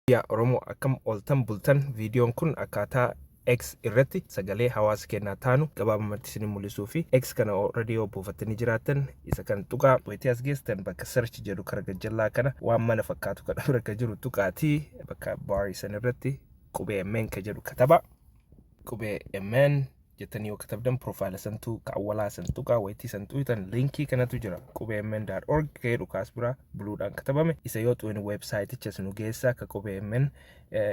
Yaa Oromoo, akkam ooltan bultan? Viidiyoon kun akkaataa X irratti sagalee hawaasa kennaa taanu gabaabumatti isin mul'isuu fi X kana already yoo buufattanii jiraattan, isa kan tuqaa. Wayitii as geestan, bakka search jedhu kara gajjallaa kana, waan mana fakkaatu kana bira ka jiru tuqaatii, bakka baarii san irratti qubee MN ka jedhu kataba. Qubee MN jettanii yoo katabdan, profile santuu ka awwalaa san tuqaa. Wayitii san tuqtan, linkii kanatu jira, qubee mn.org ka jedhu kaas bira buluudhaan katabame. Isa yoo tuqin, website'icha sinu geessa, ka qubee MN,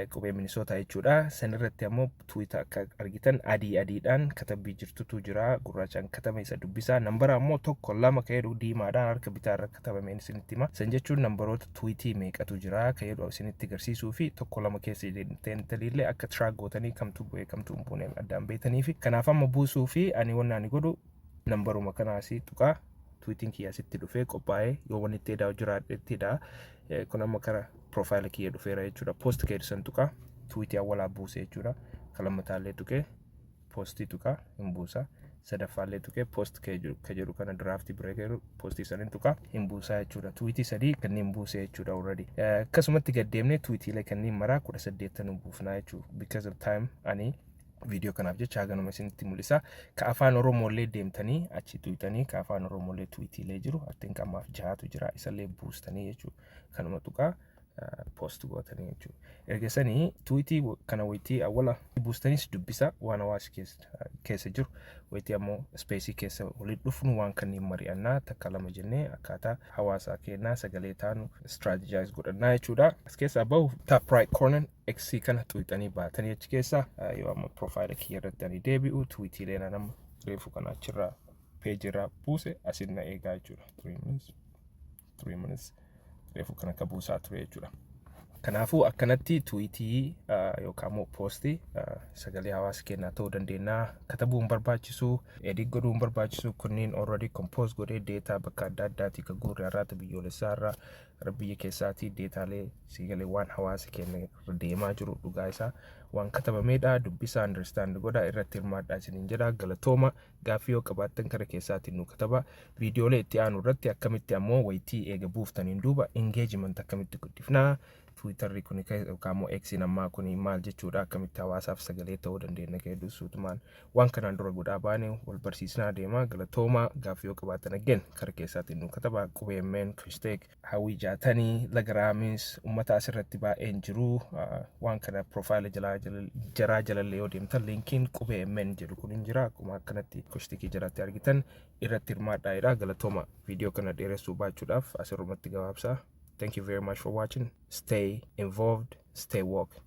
qubee Minisootaa jechuudha. San irratti ammoo Twitter akka argitan adii adiidhaan katabbii jirtutu jira, gurraachaan katame, isa dubbisaa. Nambara ammoo tokko lama ka jedhu diimaadhaan harka bitaa irra katabameen isinitti hima. San jechuun nambaroota tweetii meeqatu jira ka jedhu isinitti agarsiisuu fi tokko lama keessa deemtaniillee akka track gootanii kamtu bu'ee kamtu hin buune addaan beetanii fi kanaaf amma buusuu fi ani wanna ani godhu nambaruma kanaasii tuqaa. Tweetiin kiyya asitti dhufee qophaa'ee, yoo wanni itti edaa jiraadhettidha. Kun amma kara profile kiyya dhufeera jechuudha. Post keedu san tuqaa, tweetii awwalaa buuse jechuudha. Ka lammataallee tuqee postii tuqaa, hin buusa. Sadaffaallee tuqee post ka jedhu kana, draftii bira jedhu, postii sanin tuqaa, hin buusaa jechuudha. Tweetii sadii kanneen buuse jechuudha already. Akkasumatti gaddeemnee tweetiilee kanneen maraa 18 buufnaa jechuudha. Because of time, ani viidiyoo kanaaf jecha haganuma isinitti mul'isa. Ka afaan Oromooillee deemtanii achi tuqxanii, ka afaan Oromooillee tweetiilee jiru, I think ammaaf jahatu jira, isallee buustanii jechuudha. Kanuma tuqaa post gootanii jechuudha. Erga sanii tweetii kana wayitii awwala buustanis dubbisa, waan hawaasa keessa jiru. Wayitii ammoo spaceii keessa walitti dhufnu, waan kanneen mari'annaa, takka lama jennee akkaataa hawaasaa kennaa sagalee taanu strategize godhannaa jechuudha. As keessaa bahu, top right corner X kana tuqxanii baatanii achi keessaa, yoo amma profile kiyya irratti ani deebi'u, tweetiilee nama reefu kana achirraa pageirraa buuse asin na eegaa jechuudha. 3 minutes, 3 minutes, reefu kana akka buusaa ture jechuudha. Kanaafuu akkanatti tweetii yookaan immoo postii sagalee hawaasa keenyaa ta'uu dandeenya. Katabuu hin barbaachisu, edit godhuu hin barbaachisu. Kunniin already compose godhee, data bakka adda addaatii kan guurre, har'aata biyyoolessaa irraa gara biyya keessaatii, dataalee siigalee, waan hawaasa keenya irra deemaa jiru dhugaa isaa waan katabameedha. Dubbisaa, understand godhaa, irratti hirmaadhaa isiniin jedha. Galatooma. Gaaffii yoo qabaattan kara keessaatiin nu kataba. Viidiyoolee itti aanu irratti akkamitti ammoo wayitii eega buuftaniin duuba engagement akkamitti guddifnaa, Twitterri kun yookaan immoo Xiin ammaa kun maal jechuudha, akkamitti hawaasaaf sagalee ta'uu dandeenya jedhu, suutumaan waan kanaan dura godhaa baane wal barsiisnaa deema. Galatooma. Gaaffii yoo qabaattan again kara keessaatiin nu kataba. Qubee MN, Kushteek, Hawwii Jaatanii, Lagaraamis, uummata asirratti baay'een jiru. Waan kana profile jaraa jalallee yoo deemtan, linkiin qubee MN jedhu kun hin jira. Akkuma akkanatti Kushtekii jalatti argitan irratti hirmaadhaa. Galatooma. Viidiyoo kana dheeressuu baachuudhaaf asirrumatti gabaabsaa. Thank you very much for watching. Stay involved, stay woke.